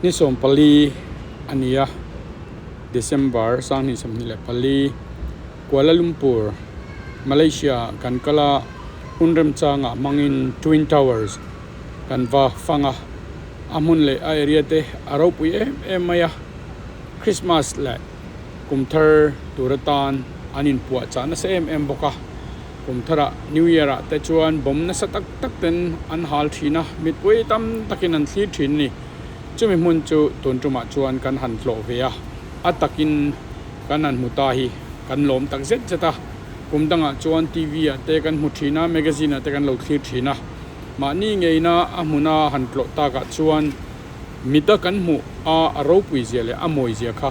Ni 14 a ni a, December 2024, Kuala Lumpur, Malaysia kan kal a, hun remchangah hmangin Twin Towers kan va fang a, a hmun leh a area te a ropui em em mai a, Christmas leh kum thar tur atan an inpuahchah nasa em em bawk a. Kum tharah New Year ah te chuan bomb nasa tak tak ten an hal thin a, mipui tam takin an thlir thin a ni. Chumi hmun chu tun tumah chuan kan han tlawh ve a, a takin kan han hmu ta hi kan lawm tak zet zet a. Kum dangah chuan TV ah te kan hmu thin a, magazine ah te kan lo thlir thin a. Mahni ngeina a hmuna han tlawh takah chuan mita kan hmuh a, a ropui zia leh a mawi zia kha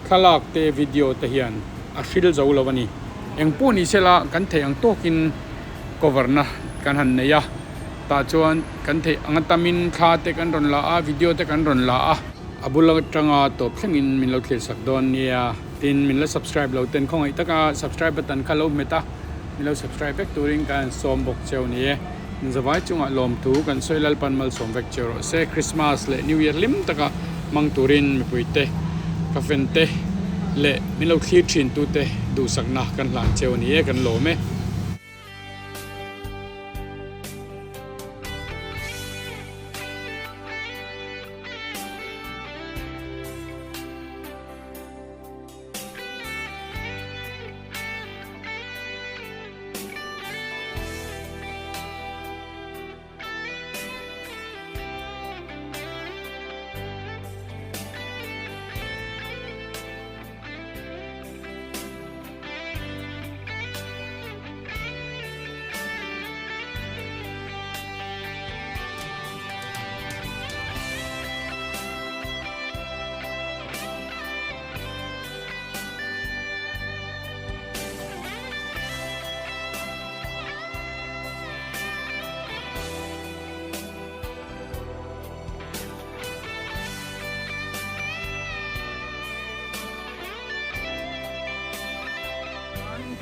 thlalak te video te hian a hril zo lo a ni. Eng pawh ni sela kan theih ang tawkin cover na kan han nei a, tah chuan kan theih anga tamin thla te kan rawn la a, video te kan rawn la a. A bul atanga tawp thlengin min lo thlir sak dawn nia, tin min la subscribe lo ten khawngaih taka subscribe button kha lo hmet a, min lo subscribe vek turin ka han sawm bawk cheu ni e. Zavai chungah lawmthu kan sawi Lalpan malsawm vek cheu rawh se. Christmas leh New Year hlim taka hmang turin mipuite ka fen te leh min lo thlir thin tute duhsakna kan hlan cheu ni e kan lawm e.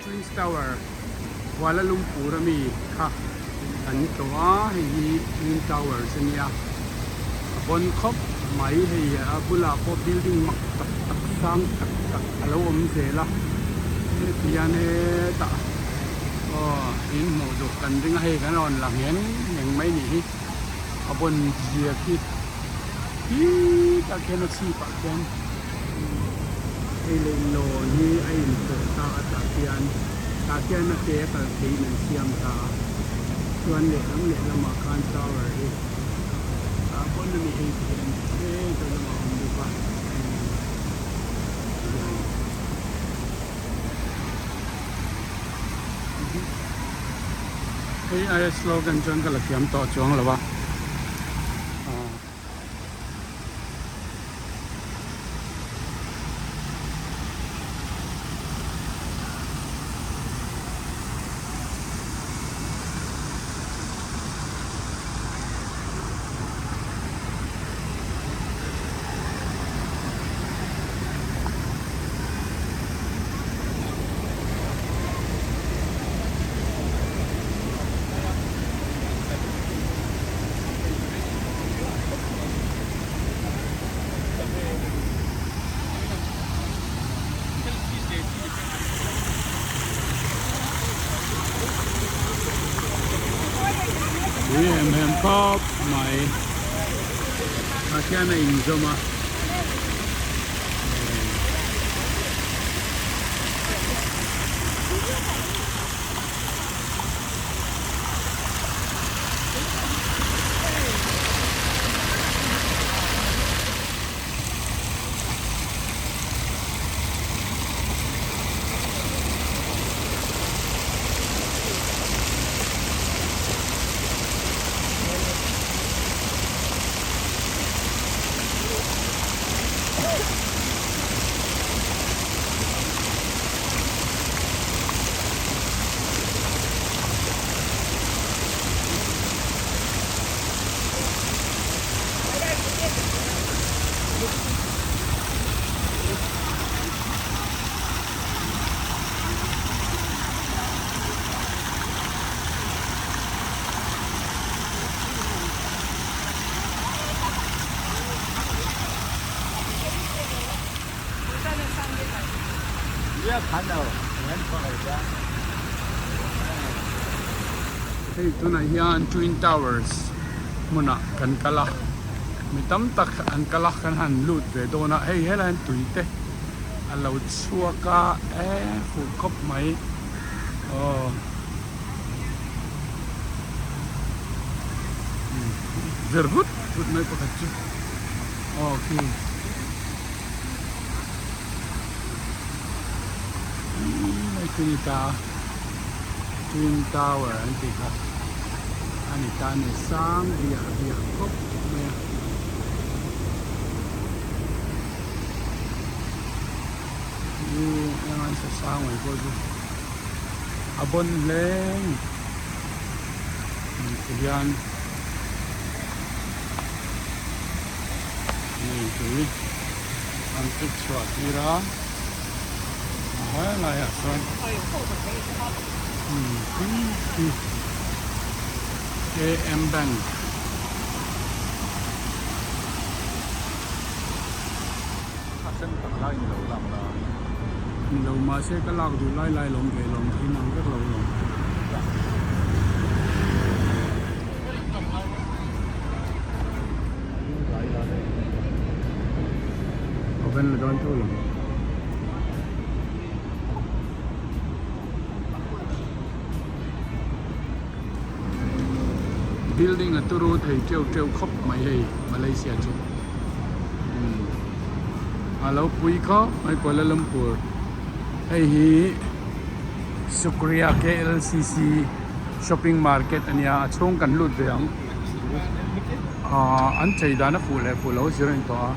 Twin Tower Kuala Lumpur ami kha kan tlawh a hei hi Twin Towers ania a bawn khawp mai hei a bulah pawh building mak tak tak sang tak tak a lo awm zel a heti hian hetah aw in hmuh duh kan ring a hei kan rawn la ngheng ngheng mai nih hi a bawn zia khi khitah khian a chhip ah khian hei leihlawn hi a inpawh ta a tah khian tah khian a ke a kal theihin an siam ta a chuan lehlam lehlamah khan tower hi a pawn a ni hei ti hian heta lamah a awm bawk a. Hei aia slogan chuan ka la thiam tawh chuang lo a. Pui em em khawp mai tah khian a inzawm a. Hei tunah hian Twin Towers hmunah kan kal a, mi tam tak an kal a, kan han lut ve dawn a, hei helai hian tui te a lo chhuak a, eee fuh khawp mai aw. Ver vut vut mai pakhat chu aw khi. Mai khi ni ta Twin Tower an tih kha a ni ta a ni sang riah riah khawp mai a. Eng an sa sang mai pawh chu a bawn hle a ni tihian hei tui an tuk chhuah tir a a helaiah sawn K M bank. A sen tak lai ni lo lak la. Ni lo mahse ka lak duh lai lai lawm ve lawm a inang vek lo lawm. Oven la dawn tho lo. Building a turu thei teuh teuh khawp mai hei Malaysia chu. A lo pui khawp mai Kuala Lumpur hei hi Sukria K_L_C_C shopping market a nia a chhung kan lut ve ang ahh an chei dan a fuh leh fuh lo zir a ni tawh a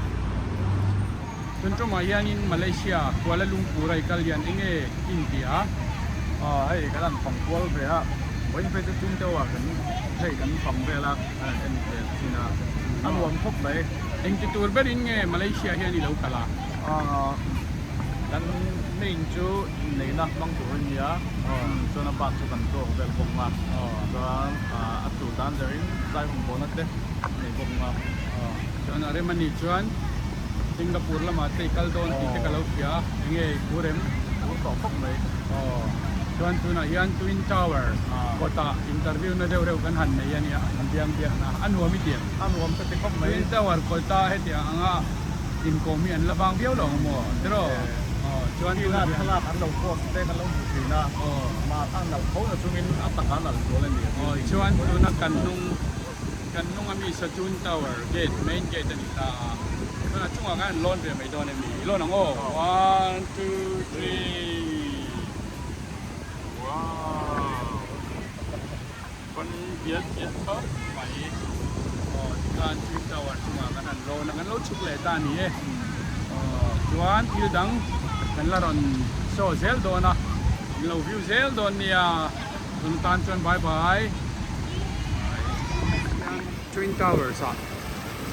tun tumah hianin Malaysia Kuala Lumpur a i kal hian eng nge in tih a aw hei kan han fang kual ve a vawiin phei chu tum deuh ah kan hei kan fang vel a. A en ve thin a, a nuam khawp mai. Engti tur berin nge Malaysia hian i lo kal a? Kan main chu inneihna hmang tur a nia, chuan a bak chu kan tawk vel bawk nga, chuan a tur dan zerin zai hun bawhna te nei bawk nga. Chuan a rem a nih chuan Singapore lamah te i kal dawn tih te ka lo hria a, enge i phur em? Phur tawh khawp mai. Chuan tunah hian Twin Tower kawtah interview na deuh reuh kan han nei a nia, an biang biak na a nuam i tiang. A nuam ka ti khawp mai. Twin Tower kawta hetiang anga inkawm hi an la vang viau lo ang maw tiraw? Aw chuan tunah hian. Thlalak an lo post te kan lo hmu thin a, mah a nalh tho na chungin a taka nalh zual a ni a. Aw chuan tuna kan hnung kan hnung ami saw Twin Tower gate main gate a ni ta a, chuan a chungah khan an lawn ve mai dawn em ni? I lawn ang aw? One two three. Wow! Kan bial bial khawp mai. Aw tikhan Twin Tower chungah kan han lawn a, kan lo chhuk leh ta a ni e. Aw chuan thil dang kan la rawn show zel dawn a, in lo view zel dawn nia. Tun tan chuan bye bye. Twin Towers ah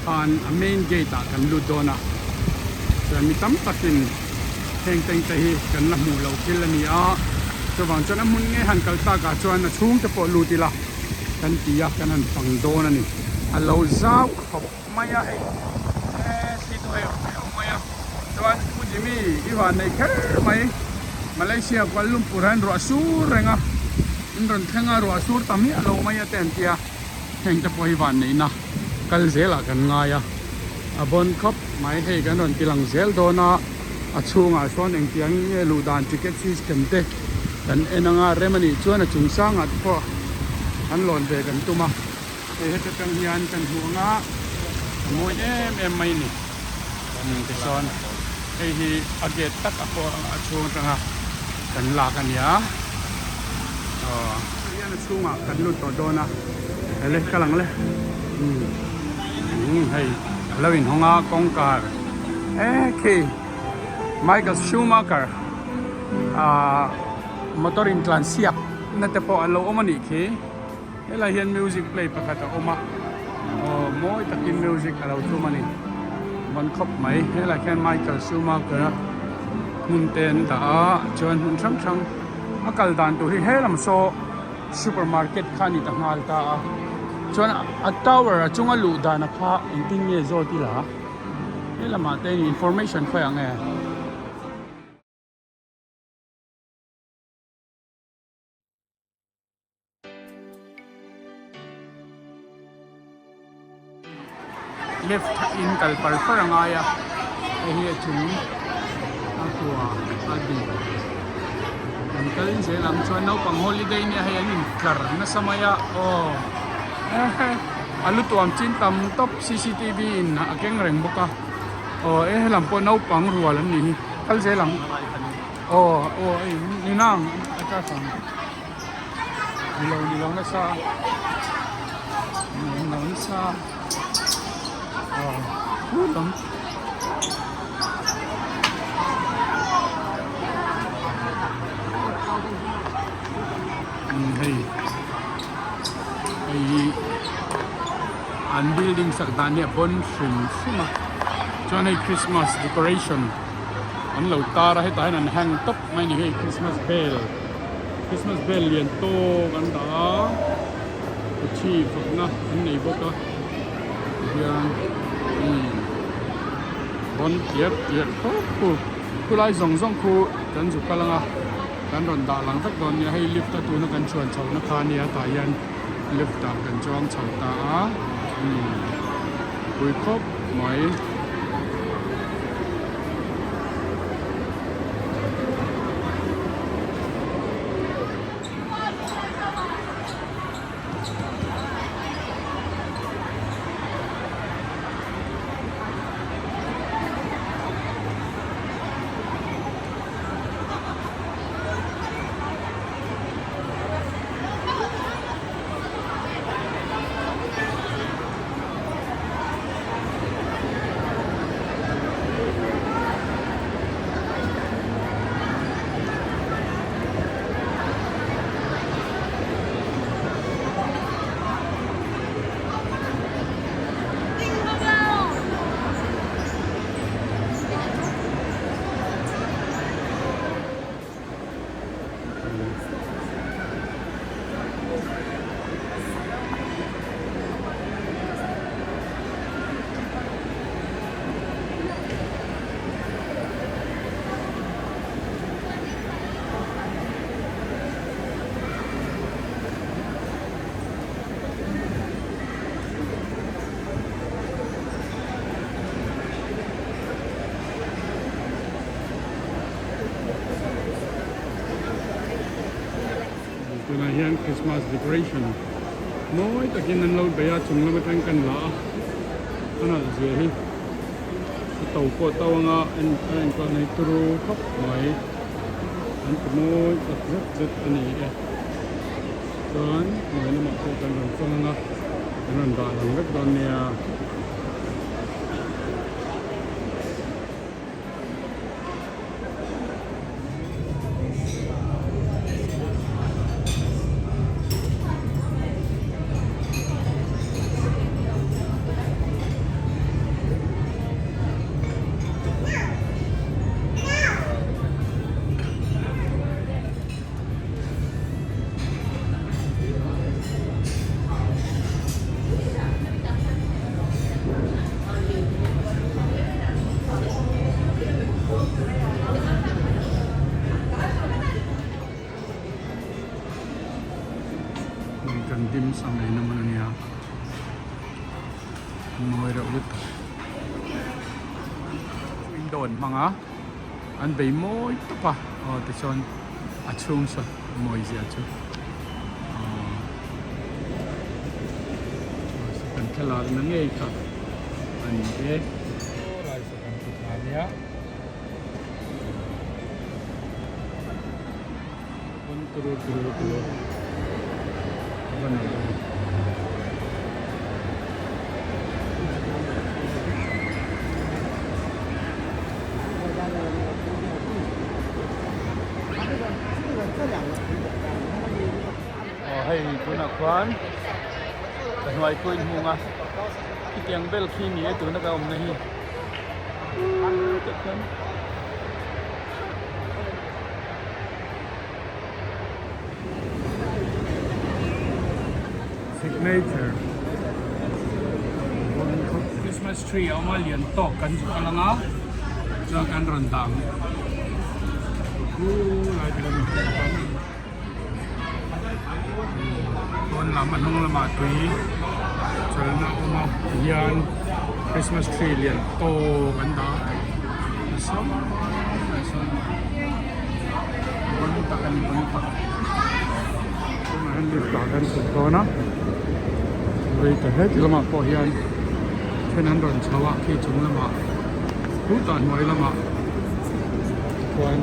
khan a main gate ah kan lut dawn a, chuan mi tam takin heng teng te hi kan la hmuh loh thil a ni a, chuvang chuan a hmun nge han kal tak ah chuan a chhung te pawh lut ila kan ti a, kan han fang dawn a ni. A lo zau khawp mai a hei he thli tu hei awm heuh mai a, chuan Pu Jimmy i van nei kher mai Malaysia Kuala Lumpur hian ruah sur reng a, in rawn thleng a ruah sur ta miah lo mai a te an ti a. Heng te pawh hi vanneihna kal zelah kan ngai a, a bawn khawp mai. Hei kan rawn ti lang zel dawn a, a chhungah sawn engtiang nge luh dan ticket system te kan en anga rem a nih chuan a chung sangah te pawh an lawn ve kan tum a. Hei heta tang hian kan hmuh anga a mawi em em mai a ni. Tichuan hei hi a gate tak a pawh a chhung atanga kan lak a nia. Aw. Hian a chhungah kan lut tawh dawn a, hele ka lang le umm hei a lo inhawng a kawngkar e khi Michael Schumacher ah motor intlan siak na te pawh a lo awm a nih khi helai hian music play pakhat a awm a aw mawi takin music a lo tum a ni vawn khawp mai helai khian Michael Schumacher a hmun te an dah a chuan hmun hrang hrang. A kal dan tur hi helam saw supermarket kha a ni ta nghal ta a chuan a tower a chunga luh dan a kha engtin nge zawt ila helamah te information khawiah nge. Lift in kal par par a ngai a, hei hi a chung a kua a dik. Kan kal zel ang chuan naupang holiday nia hei an intlar nasa mai a aw a lu tuam chin tam tawp cctv in a keng reng bawk a aw e helam pawh naupang rual an nih hi kal zel ang aw aw hei ni nang a class ang nilo nilo nasa nilo nasa aw lam. Hei hei hi an building sak dan hi a bawn hrim hrim a chuan hei Christmas decoration an lo tar a hetah hian an hang tawp mai a ni hei Christmas bell Christmas bell lian tawk an dah a thi fakna an nei bawk a tihian umm bawn tliar tliar khawp khu khulai zawng zawng khu kan zu kal ang a kan rawn dah lang vek dawn nia hei lift a tuna kan chuan chho na kha ania tah hian lift ah kan chuang chho ta a umm pui khawp mai. Tunah hian Christmas decoration mawi takin an lo bei a chung lam atang kan la a a nalh zia hi a to pawh to anga a enkawl nei turu khawp mai an ti mawi tak zet zet a ni e chuan hnuai lamah pawh kan rawn fang anga kan rawn dah lang vek dawn nia. Hei kan dim sam ei na hmun a nia mawi reuh lutuk window an hmang a an bei mawi tawp a aw tichuan a chhung saw mawi zia chu aw kan thlalak na ngei kha a ni e. Kan ti thla nia. Pawn turu turu turu a va nei em. Aw hei tunah khuan ka hnuai pawh in hmung a khitiang vel khi ni e tuna ka awmna hi. Signature Christmas tree a awm a lian tawk kan zu kal anga chuan kan rawn dang khulai te kan pawn lam a hnung lamah tui chawlhna a awm a tihian. Christmas tree lian tawk an dah a sawn sawn bon tak a ni bon tak tunah hian lift ah kan chhuk dawn a rei ta hle ti lamah pawh hian then an rawn chho a khi chung lamah khutah hnuai lamah chuan.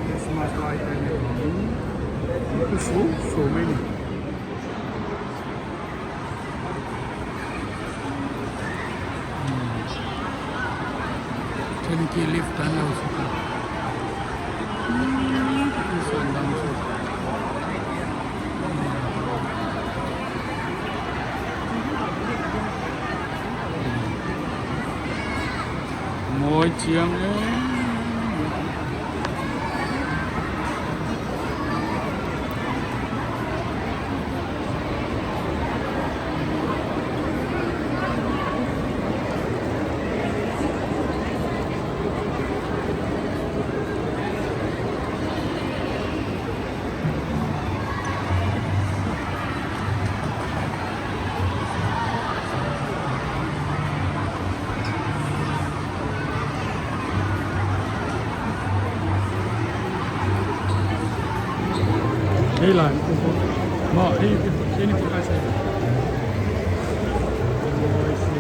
Christmas lai te ni awmin an pu fu fu mai a ni. Then khi lift an lo chhuk a sawn dang chu. Mawi chiang em Hei lai maw hei hei ni pakai sai mawi si.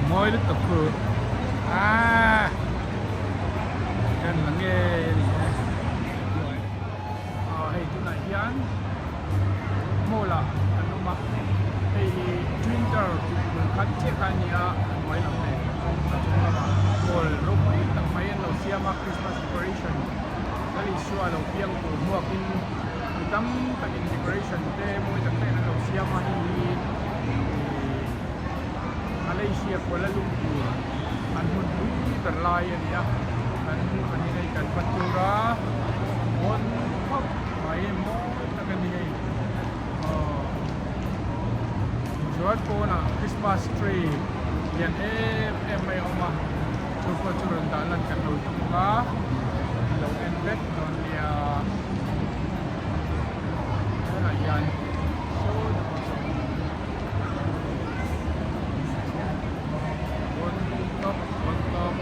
Mawi lutuk khu aaa kan la ngei a ni e aw hei tunah hian mall ah kan awm a hei hi twin tower tih bul khat chiah kha a ni a a hnuai lam leh a chung lamah mall ropui tak mai an lo siam a christmas decoration. Lal Isua lo piang tur hmuakin mi tam takin decoration te mawi tak takin an lo siam a, hei hi Malaysia Kuala Lumpur an hmun pui ber lai a ni a, kan pahnih hei kan va tur a, bawn khawp mai mawi tak a ni hei aw chuan pawnah Christmas tree lian em em mai a awm a. Chu pawh chu rawn dah lan kan lo tum ang a, i lo en vek dawn nia. Tunah hian saw bon top bon top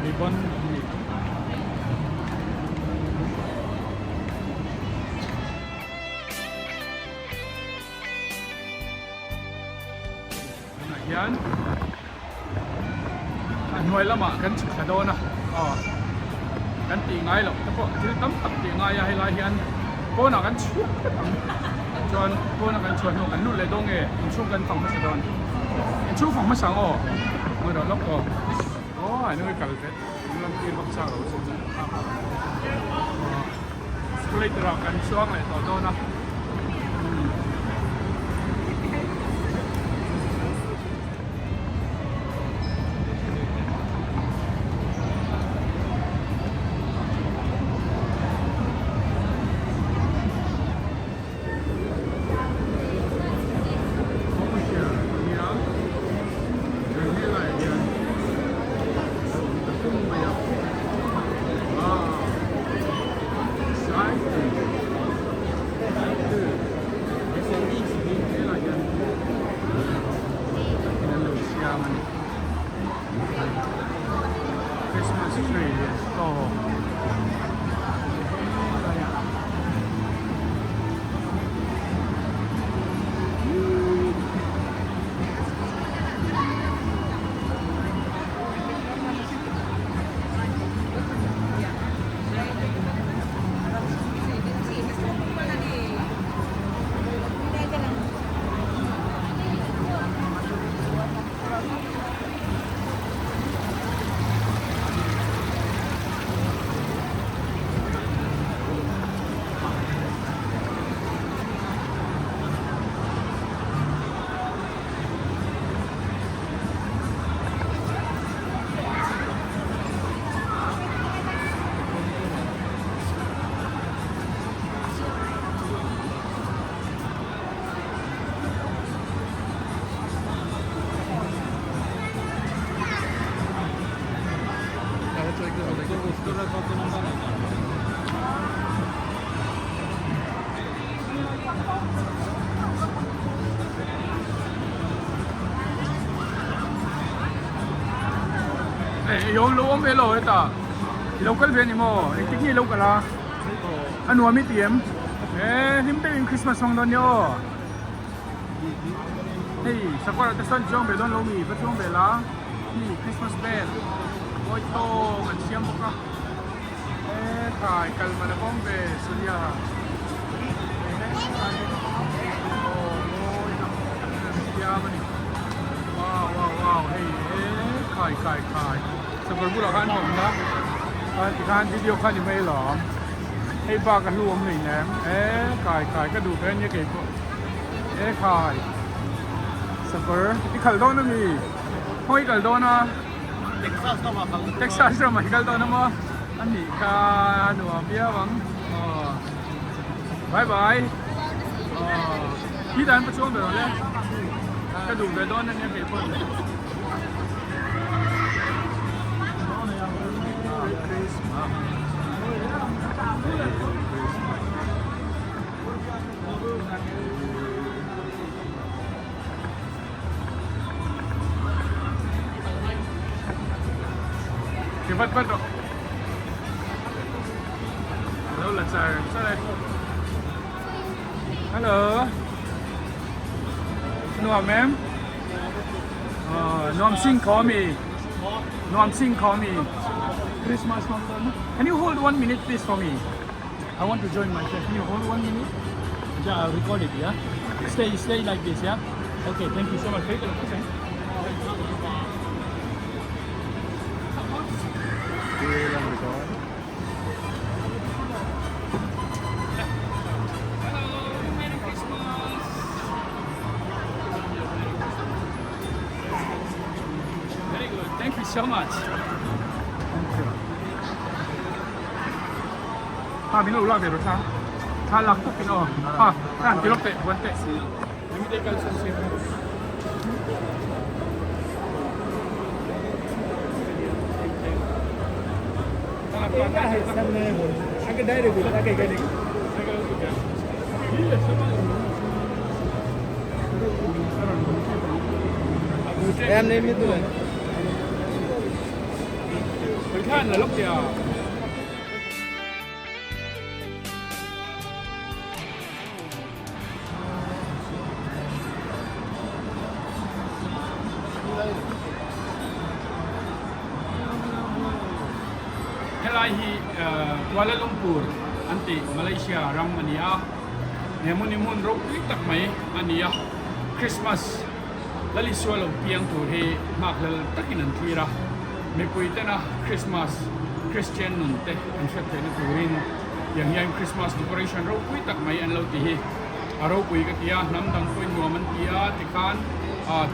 ribbon an ni. Tunah hian a hnuai lamah kan chhuk thla dawn a aw kan tih ngai loh te pawh thil tam tak tih ngai a helai hian pawnah kan chhuak vek ang chuan pawnah kan chhuah hnuah kan lut leh dawn nge inchhung kan fang hmasa dawn inchhung fang hmasa ang aw ngawi rawh lawk aw aw a nui kal vet an lam tir vak chak lo chu escalator ah kan chuang leh tawh dawn a. Hei awm lo awm ve lo hetah i lo kal ve a ni maw? Engtik nge i lo kal a? A nuam i ti em? He hlim deuhin Christmas hmang dawn nia aw. Hei sakawr ah te sawn chuang ve dawn lo mi va chuang ve la hei Christmas bell mawi tawk an siam bawk a he thlai kal man a pawm ve Sonia aw mawi tak an siam a ni wow wow wow hei he khai khai khai sakawr bulah khan a awm a tikhan video kha ni mai lawm hei bak a hlu awm nei nem e kai kai ka duh ve ania keipawh. E khai sakawr i khalh dawn ami khaw i kal dawn a Texas ramah kal dawn Texas ramah i kal dawn a maw a nih kha nuam viau ang aw bye bye aw khi dan pa chuang ve rawh le ka duh ve dawn ania kei pawh Merry Christmas Merry Christmas Thì vắt vắt rồi. Đâu là trời, sao đây? Hello. Nuam em? Ờ, nuam sing call me. Nuam sing call me. Christmas Can you hold one minute please for me? I want to join my friend. Can you hold one minute? Yeah, I'll record it, yeah? Stay, stay like this, yeah? Okay, thank you so much. Take a look, okay? Hello, Merry Christmas! Very good, thank you so much. Thank you. Ha min lo lak ve rawh thla thla lak tuk in aw ha ka han ti lawk teh huan teh mi te kal sawn siam Em nên biết tôi. Khan là lúc kìa. Helai hi Kuala Lumpur an tih Malaysia ram a ni a, he hmun hi hmun ropui tak mai a ni a, Christmas Lalisua lo piang tur hi nghakhlel takin an thlir a, mipui tena Christmas Christian nun te an hriat theihna turin tiang hian Christmas decoration ropui tak mai an lo ti hi a ropui ka ti a, hnam dang pawhin nuam an ti a tikhan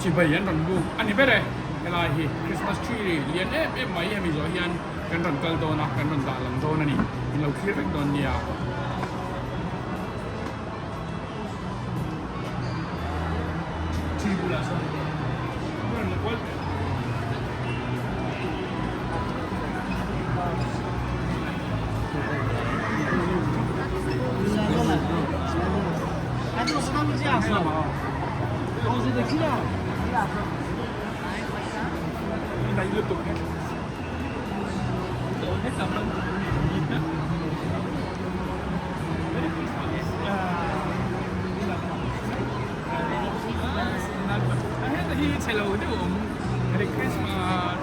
chibai an rawn buk a ni ber e, helai hi Christmas tree lian em em mai hemi zawh hian kan rawn kal dawn a, kan rawn dah lang dawn a ni, in lo thlir vek dawn nia. Heta hi chhe lo deuh awm Merry Christmas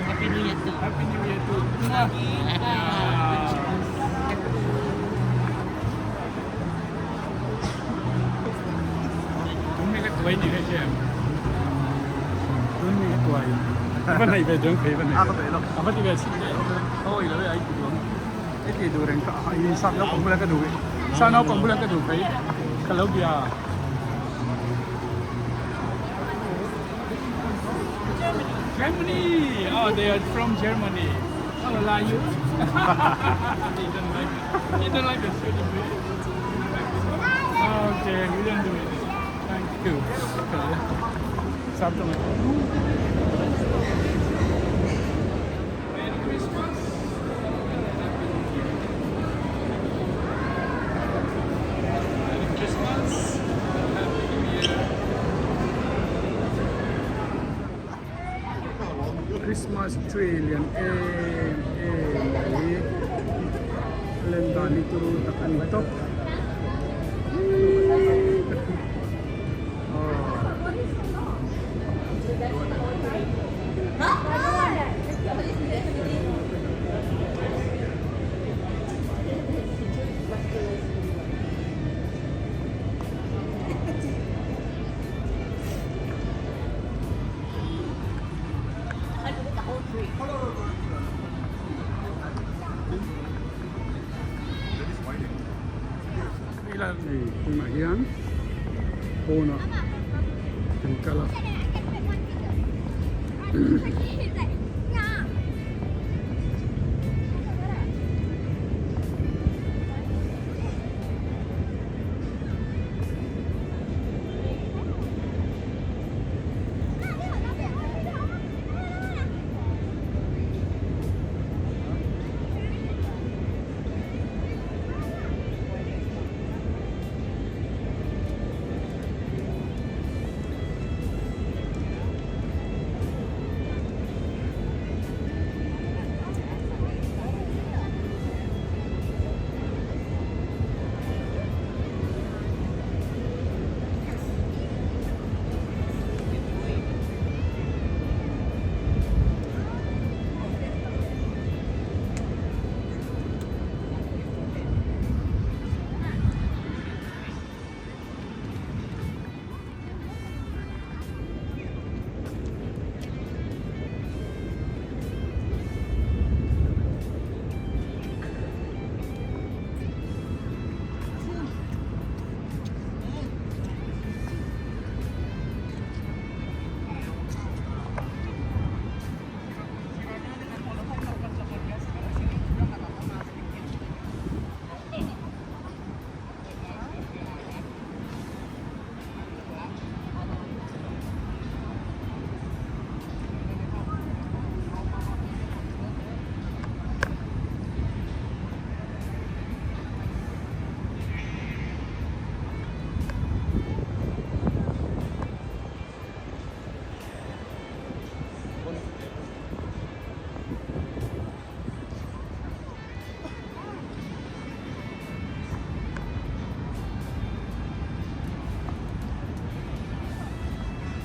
Happy New Year too Happy New Year too Tun mi ka tuai ni hei em Tun mi ka tuai Va nei ve deuh phei va nei A va ti ve chhin ve Awi lo e ai ti duang Hei ti duh reng kha i sap naupang bulah ka duh sap naupang bulah ka duh phei ka lo bia Germany oh they are from Germany how old are you he don't like he don't like the shooting me okay we don't do it thank you sap tawng Merry Christmas Merry Christmas Happy New Year. Christmas tree lian em em mai a len dan hi turu tak a ni tawp. Hei tunah hian pawnah kan kal a.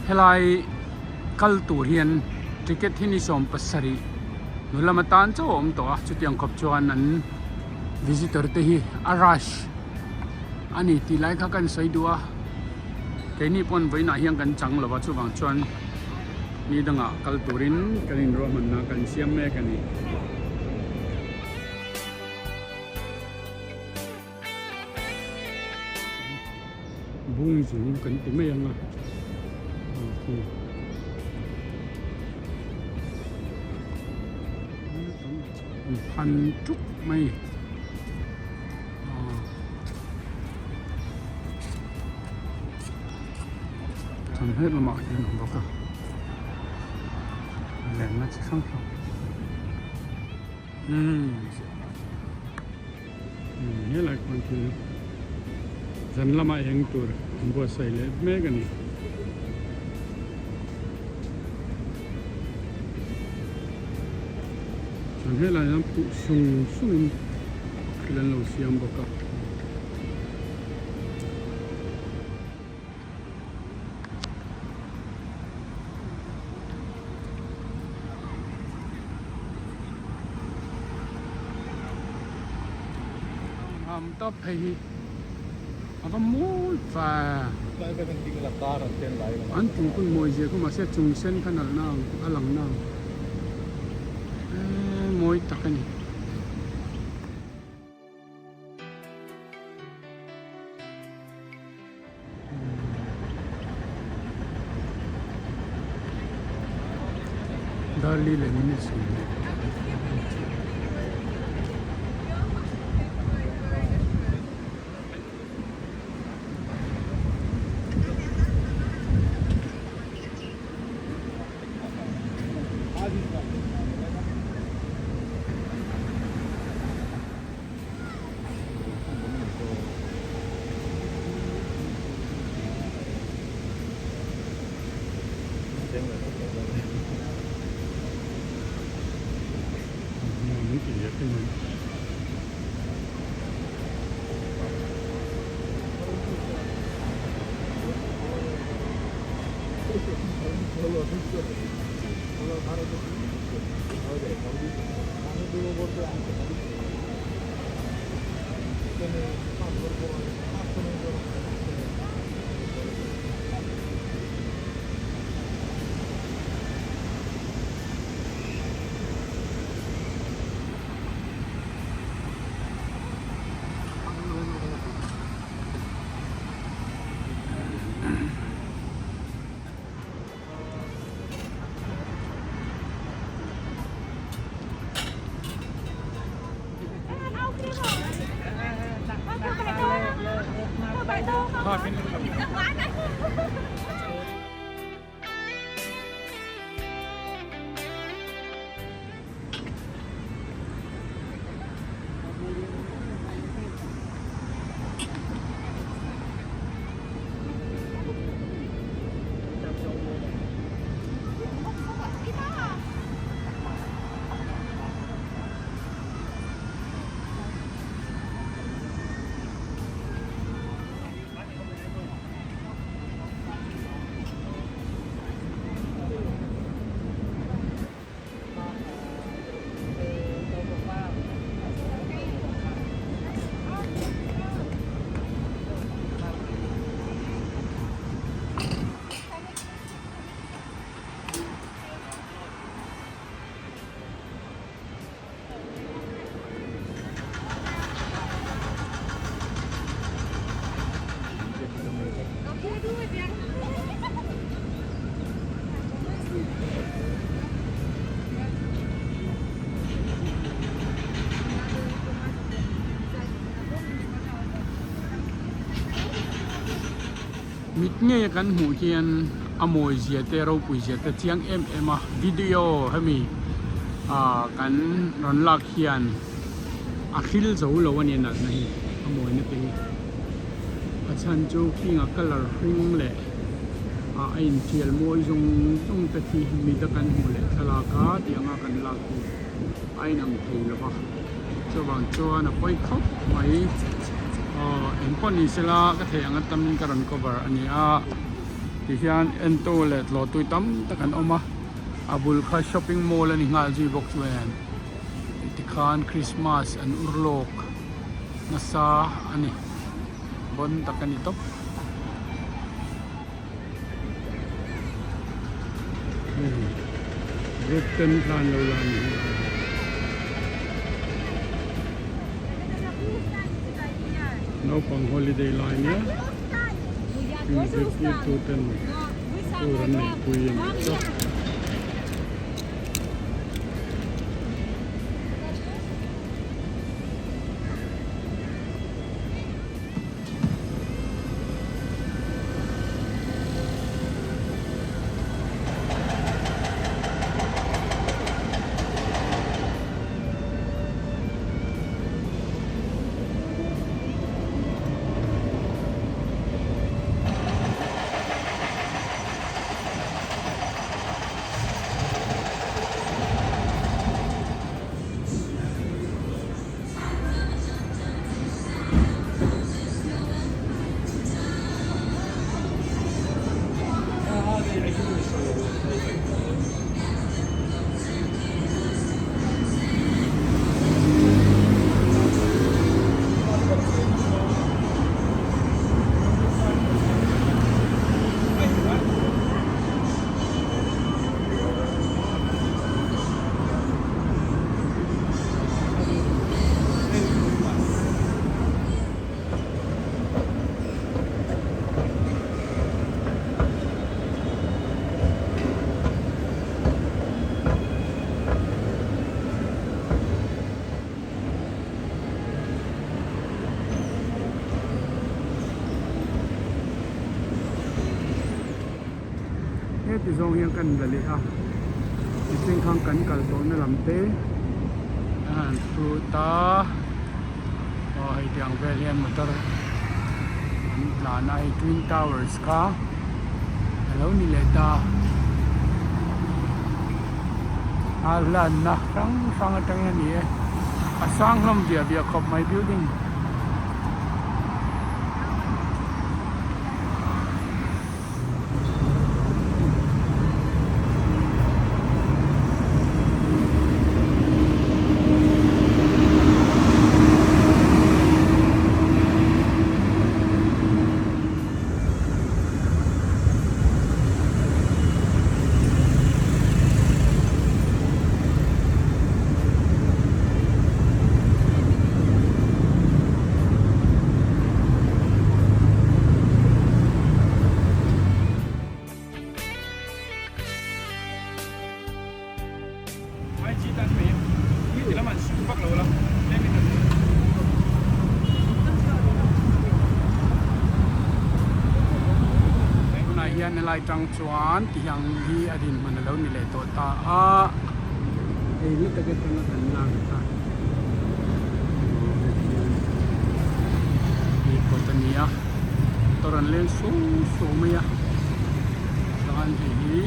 Helai kal tur hian ticket hi ni 70 nu lama tan chauh a awm tawh a chutiang khawp chuan an visitor te hi a rush a ni tih lai kha kan sawi duh a keini pawn vawiinah hian kan chang lo va chuvang chuan ni dangah kal turin kan inruahmanna kan siam mek a ni. Bung zung kan ti mai ang a khi an phan tuk mai chuan he lamah hian a awm bawk a lenna chi hrang hrang. Umm helai khuan thil zan lama eng tur an buatsaih leh mek a ni. Chuan helai hian phuh sung sungin thil an lo siam bawk a. Am tawp phei hi a va mawi va an chung kun mawi zia khu mahse chung sen kha nalh na ang a lang na ang eee mawi tak a ni. Darli leh minute 10. Mit ngei a kan hmuh hian a mawi zia te ropui zia te chiang em em a video hemi ah kan rawn lak hian a hril zo lo a ni a nalhna hi a mawina te hi a chhan chu khing a colour hring leh ah a intial mawi zawng zawng te khi mit a kan hmuh leh thlalak a tih anga kan lak hi a inang thei lo va chuvang chuan a pawi khawp mai aw engpawh ni sela ka theih ang atamin ka rawn cover a ni a tihian entu leh tlawhtui tam tak an awm a a bul kha shopping mall a ni nghal zui bawk chuan tikhan christmas an ur lawk nasa a ni bawn tak a ni tawp. Group ten tlan lo la ni hi. Naupang holiday lai nia zirtirtu ten tour an neihpui a nih chu. Heti zawng hian kan la leh a tichuan khan kan kal tawhna lam te a han hrut a aw hei tiang vel hian motor an tlan a hei twin towers kha a lo ni leh ta a lanna hrang hrang atangin a ni e a sang hlawm viah viah khawp mai building. Tihian helai tang chuan tihiang hi a dinhmun a lo ni leh tawh ta a, hei hla tak atanga kan lak kha hei kawt a ni a, motor an leng suau suau mai a, chuan hei hi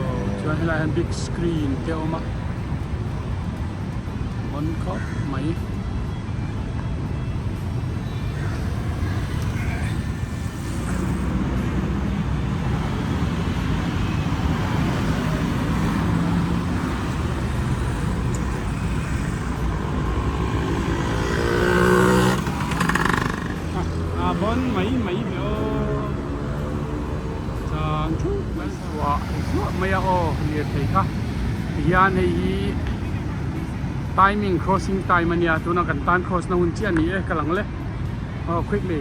aw chuan helai ah hian big screen te a awm a, a hawn khawp mai. A bon mai mai ve aw chang thup mai chhuah hluah mai a aw lirthei kha tihian hei hi timing crossing time a nia tuna kan tan cross na hun chiah a ni e ka lang le aw quickly.